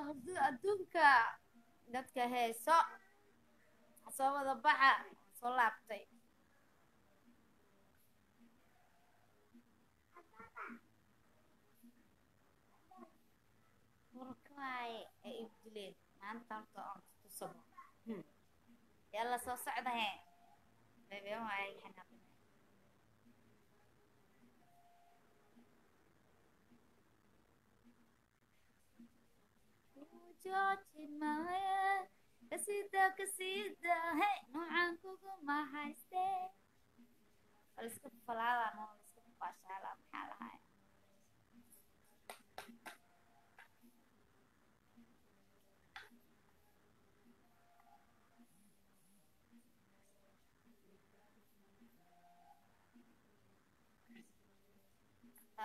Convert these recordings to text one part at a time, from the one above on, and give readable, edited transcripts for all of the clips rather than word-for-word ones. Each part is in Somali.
Adduunka dadka heeso soo wada baxa, soo laabtay. Warkaay ay igu dileen maanta horta aan tusabo. Yalla soo socda hee, bebe waay xanaaqin. Joojin maayo, kasida kasida he noocan kuguma hayste. Waa la iska falaada no, la iska baashaala, maxaa lahaaya?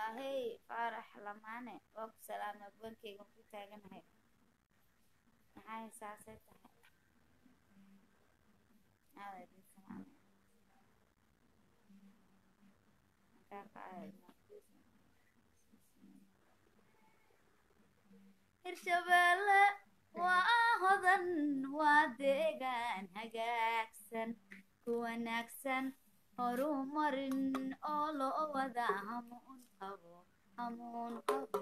Ahey Faarax Lamaane, waa ku salaamay abwaankeyga, ku taaganahay. Maxay saasay tahay? Aada idin salaamay. Maxaa qaaday? Hirshabeelle waa hodan, waa deegaan hagaagsan, ku wanaagsan horumarin oo loo wada hamuun qabo, hamuun qabo.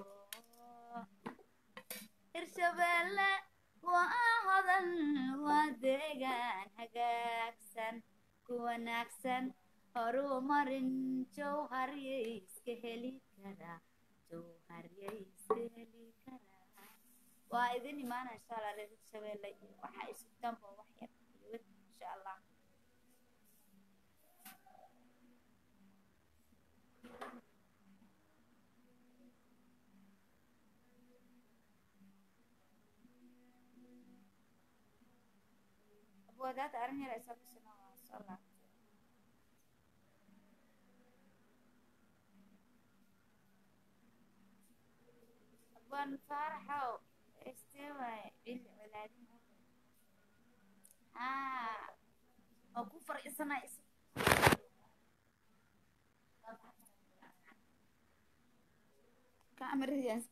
Hirshabeelle waa hodan, waa deegaan hagaagsan, ku wanaagsan horumarin. Jowharyay iska heli karaa, jowharyay iska heli karaa. Waa idin imaana insha Allah. Reer Hirshabeelle waxa ay sugtaanba wax yar wad insha Allah. Abwadaada arrin yar ay soo gashan, waa soo laabtay. Abwaan Faaraxow este waaye cili colaadin aa oo ku fariisanay kaamiradiiaan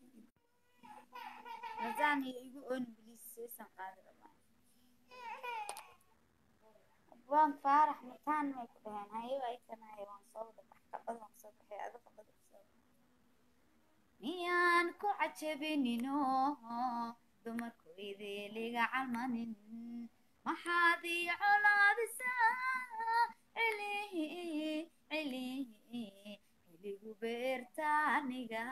rasaan iyo igu oonin biliis seesan qaadi rabaa. Abwaan Faarax mataan may ku dhaheen haye waa ikanahay, waan soo wada bax, qabad waan soo baxay, ada qabad soo miyaan ku cajabinino? Dumarku idiliga calmanin, maxaad ii colaadisaa? Celihi celihi celigu beertaaniga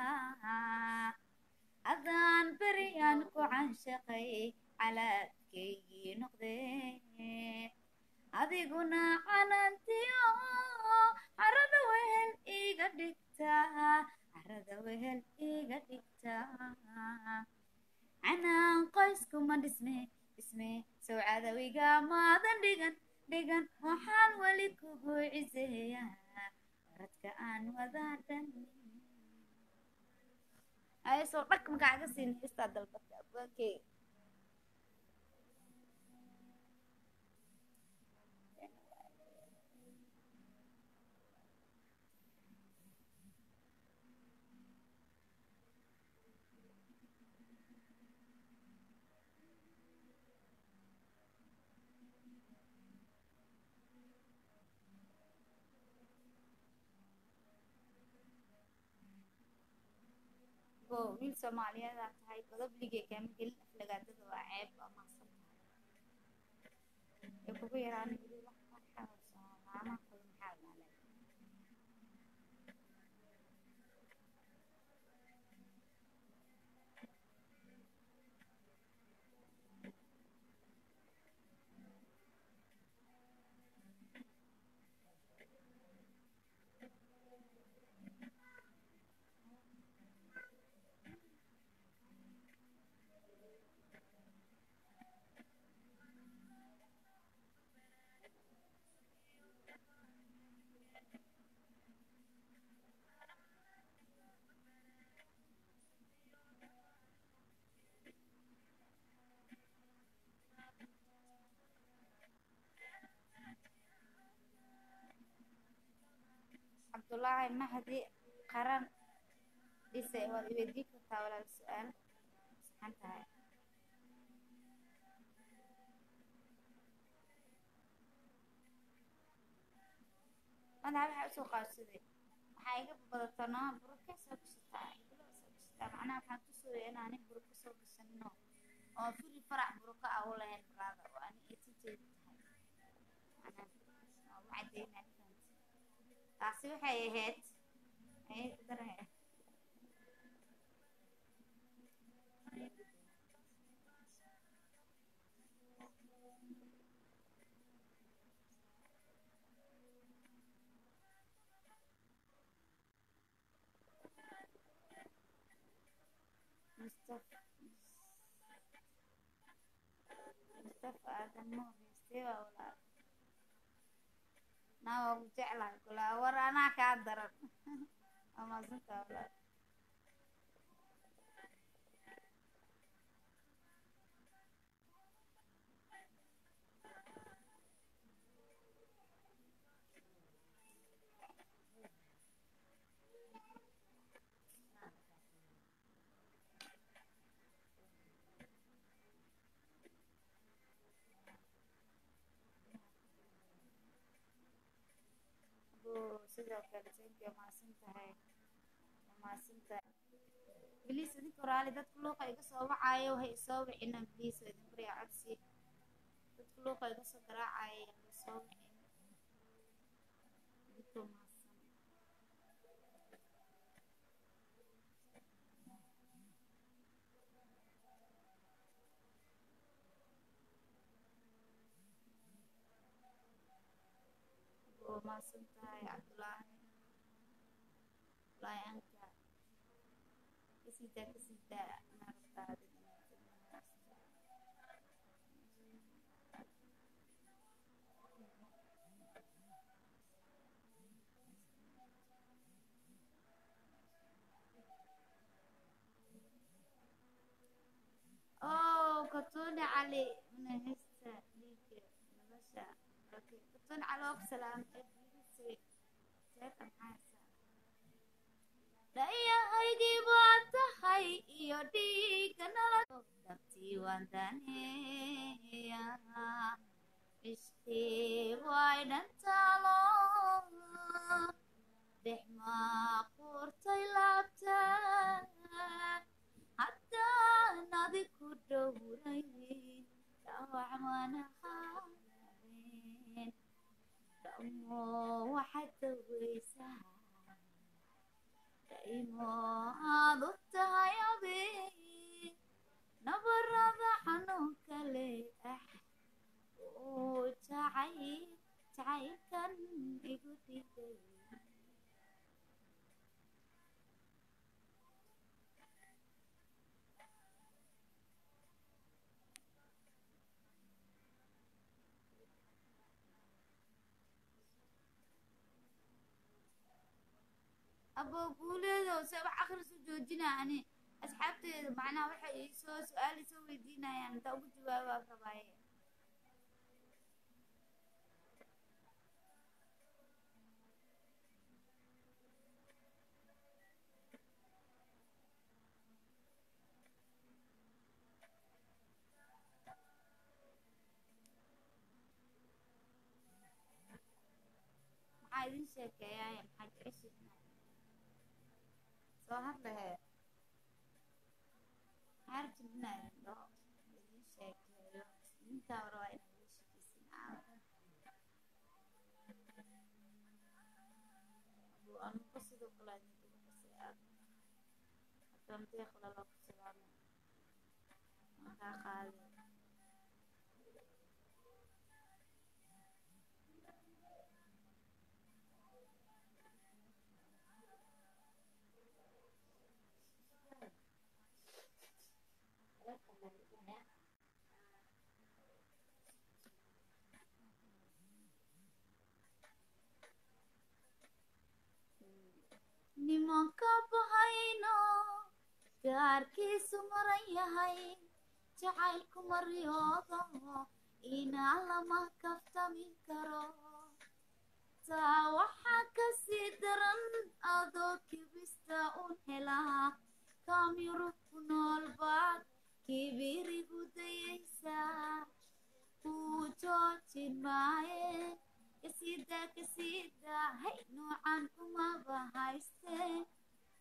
adaan beriyaan ku canshaqay, calaadkaygii noqdee adiguna calantiyo carada wehel iga dhigtaa, carada wehel iga dhigtaa. Canaan qoyskuma dhisme dhisme, sow cadawiga maadan dhigan dhigan? Waxaan weli kugu ciseeyaa oradka aan wadaa dhan ayasoo dhag makaaga siin heestaa dalbata abwaankeyga. Bo wiil Soomaaliyeed tahay, godobligay kaama gelin, aflagaadada waa ceeb, waa mahadsan tahay. Ee kugu yaraan weli wax farxa Soomaalaha kale maxaa la dhahaa? Cabdullaahi Mahdi Qaran dhise, waad iweydiin kartaa walaal su-aal, saxan tahay. Madaxa waxaa usoo qaabsaday, waxaa iga badatanoo burka soo gashataa, bilo soo gashataa. Macnaha waxaan tusooya inaanin burka soo gashanino oo firi farac burka ah u lahayn, brother, oo ani eetinteedu tahay. Macnaha waa u caddeynaa, fahamtay? Taasi waxay ahayd ayay ku daraya. Mustafa, Mustafa Aadan Nuur, heestee waa walaal? Naa waa ku jeclahay kulaa. War anaa kaa daran. Waa mahadsantahay walaal. Abo sidoo kale, thank you, mahadsan tahay, waa mahadsan tahay. Please, idinka raali, dadka luuqa iga soo wacaayo waxay isoo wicina, please, waa idin baryaa codsi. Dadka luuqa iga soo garaacaya la soo wicin, idinkoo mahadsan. Abo waa mahadsan tahay. Cabdulaahi, Cabdulaahi anka kasii daa, kasii daa. Ma rabtaa adiga inaad haysto? Oh, Katuni Cali mina heesta dhiigga nolosha. Okay, Katuni Cali waa ku salaamay. Seeta maxaa haysaa? Dhayahaygii baa tahay iyo dhiigga nolosha, dhabtii waan daneeyaa, cishqii way dhantaalo dhex maaqurtay laabta haddaan adi ku dhowrayn, dhaawac manahaadeen dhamo waxaad daweysaa, daimo aad u tahay abeeg nabarada xanuunka leh ah uu jacayl jacaylkan igu dhigay. Abo guuleedow, se wax akhris u joojinaa ani asxaabteeda? Macnaha waxay isoo su-aal isoo weydiinayaan intaa ugu jawaabaa rabaaye. Maxaa idin sheekeeyaay? Maxaa jeceshiin soo hadlahe? Maxaa rabtid inaa idin dhaho, idin sheekeeyo? Idinkaa rabaa inaad ila sheekeysin caawa. Abo anuba sidoo kale idinkugu xisay aad akram deeq lala ku salaamay, waan kaa qaaday. Nimanka bahayno gaarkiisu maran yahay, jacaylku maryoodo inaa lama kaftami karo. Taa waxaa kasii daran adoo kibista un helaa, kaam Yurub ku nool baad kibirigu dayaysaa, kuu joojin maaye. Kasida kasida, hay, noocan kumaba hayste.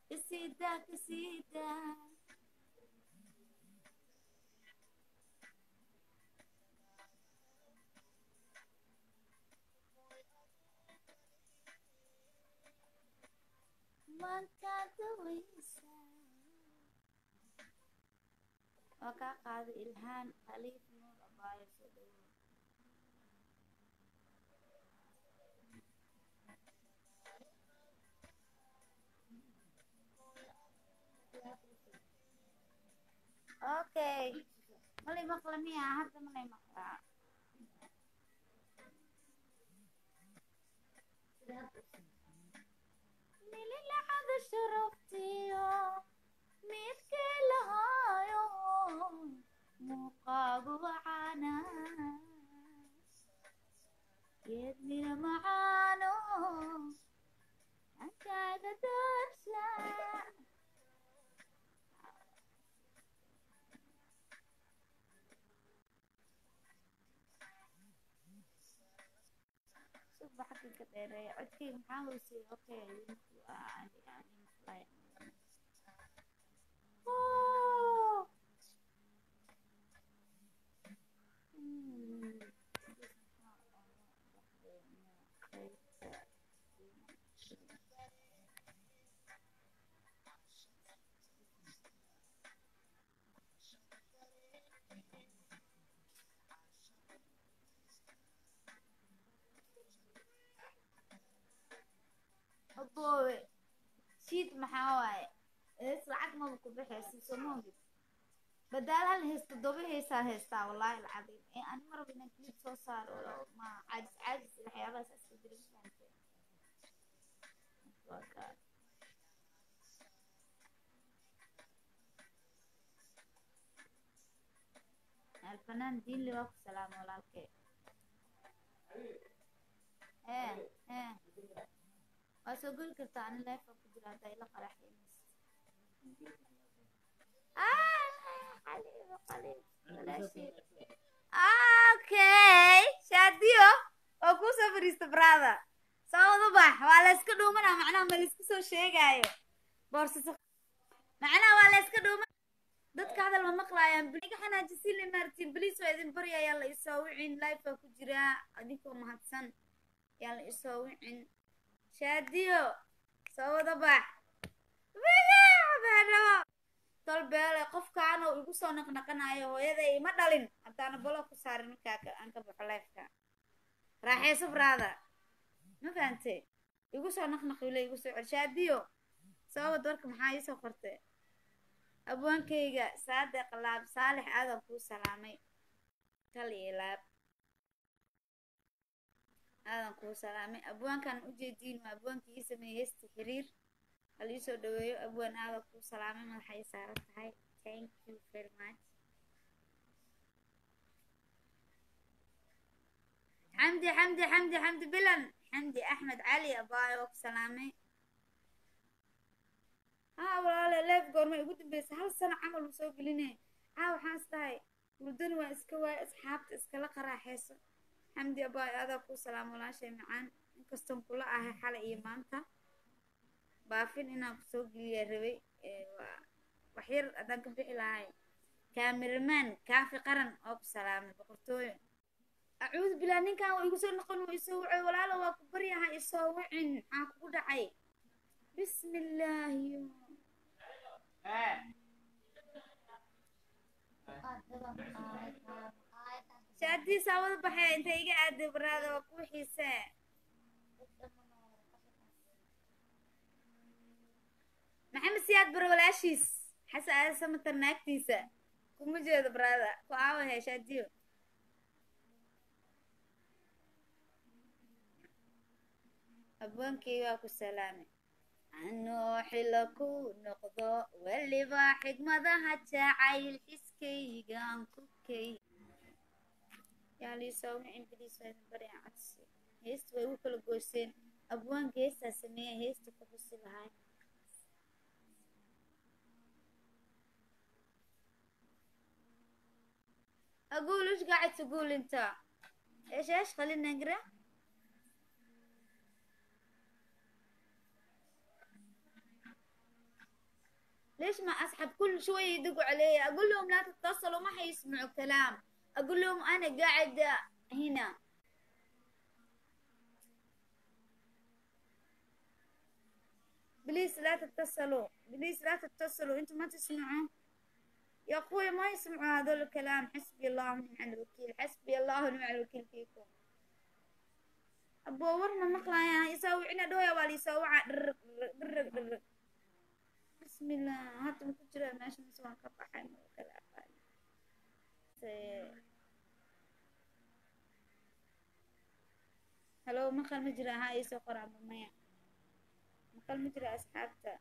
Kasida kasida, maankaa dawaysa. Waa kaa qaaday Ilhaan Khaliif Nuur, abaayo, soo dhawow. Okay, malay maqla miya hadda? Malay maqlaa? Mililacada sharaftiyo midkii lahaayo, muuqaagu wacaana, geedmira macaano ankaaga daarsha. Suba xaggan ka dheereeya codkayga, maxaa hooseeya? Okay, maqlaya. Oh! Aboowe, shiid maxaa waaye? Hees lacag maba ku baxaysa, soo ma ogid? Badaal hal hees 7 heesaa heestaa, wallaahi alcadiim. Ee ani maraba inaan clip soo saaro, ma caajis caajis waxyaabahaas iska jira, ma fahamtay? Waa kaa alfanaan Diinli, waa ku salaama walaalkee. Ee ee waa soo geli kartaa, ani live ku jira haddaa ila qaraxeynaysa. Xaliimo Khaliif walaashey. Okay, Shaadiyo waa kuu soo fadhiista, brother, soo wada bax. Waa la iska dhuumanaa, macnaha ma la iska soo sheegaayo boorsa, macnaha waa la iska dhuuma, dadka hadal ma maqlaayaan. Iga xanaajisiin le maartiin, please, waa idin baryayaa, la isoo wicin, live baa ku jiraa. Adinkoo mahadsan, yaa la isoo wicin. Shaadiyo, soo wada bax. Baadhabo tolbeele, qofkaanoo igu soo naqnaqanayo, hooyaday ima dhalin haddaana balo ku saarin markaa aan ka baxo lifeka. Raaxayso brother, ma fahante? Igu soo naqnaq, ile igu soo cel. Shaadiyo, soo wad warka. Maxaa iisoo qortay? Abwaankayga Saadeq Laab Saalex, aadan kuu salaamay, kal iyo laab aadan kuu salaamay. Abwaankan ujeediin waa abwaankii ii sameeyey heesta Xiriir, hal iisoo dhaweeyo. Abwaan, aadan kuu salaamay, madaxa ii saaran tahay. Thank you very much. Xamdi Xamdi Xamdi Xamdi Bilan, Xamdi Axmed Cali, abaayo, waa ku salaamay. Haa walaale, live goorma igu dambeysa? Hal sano camal ma soo geline. Caa waxaan is dhahay hurdani waa iska waaya, asxaabta iskala qaraaxeyso. Xamdi abaayo, adaa kuu salaamo walaashay macaan. Inkastoon kula ahay xalay iyo maanta baafin inaan kusoo geliya rabay, waa wax yar haddaan ka bixi lahay. Cameraman Kaafi Qaran oo ku salaamay, boqortooyo. Acuudu billah, ninkan waa igu soo noqon, waa isoo wacay. Walaalo, waa ku baryaha, isoo wicin, maxaa kugu dhacay? Bismillaahi. Shaadiisaa wada baxee, intay iga aaday baraada, waa kuu xiisee. Maxamed Siyaad Bare walaashiis, Xasan Aada Samatar naagtiisa, kuma jeedo brother, ku aawa hee. Shaadiyo, abwaankeyga waa ku salaamay. Anoo xilo ku noqdo weliba xigmadaha jacayl xiskaygaan ku kay yaa liisoo wicin, please, waa idin baryaa, codsi. Heesta way ugu kala goyseen. Abwaanka heestaa sameeya, heesta ku xusi lahay. اقول وش قاعد تقول انت؟ ايش ايش؟ خلينا نقرا. ليش ما اسحب؟ كل شوي يدقوا علي، اقول لهم لا تتصلوا، ما حيسمعوا كلام. اقول لهم انا قاعدة هنا. please لا تتصلوا، please لا تتصلوا، انتم ما تسمعوا يا اخوي، ما يسمعوا هذول الكلام. حسبي الله ونعم الوكيل، حسبي الله ونعم الوكيل فيكم. Aboo, warna maqlaayaan isaawicina dhooya, waa la isaawacaa. Dhirrig dhirrig dhirrig. Bismillah, hadda ma ku jiraa meesha mise waan ka baxay? Ma kala aqaan. Halo, maqal ma jira? Ha iisoo qora amba maya. Maqal ma jira, asxaabta?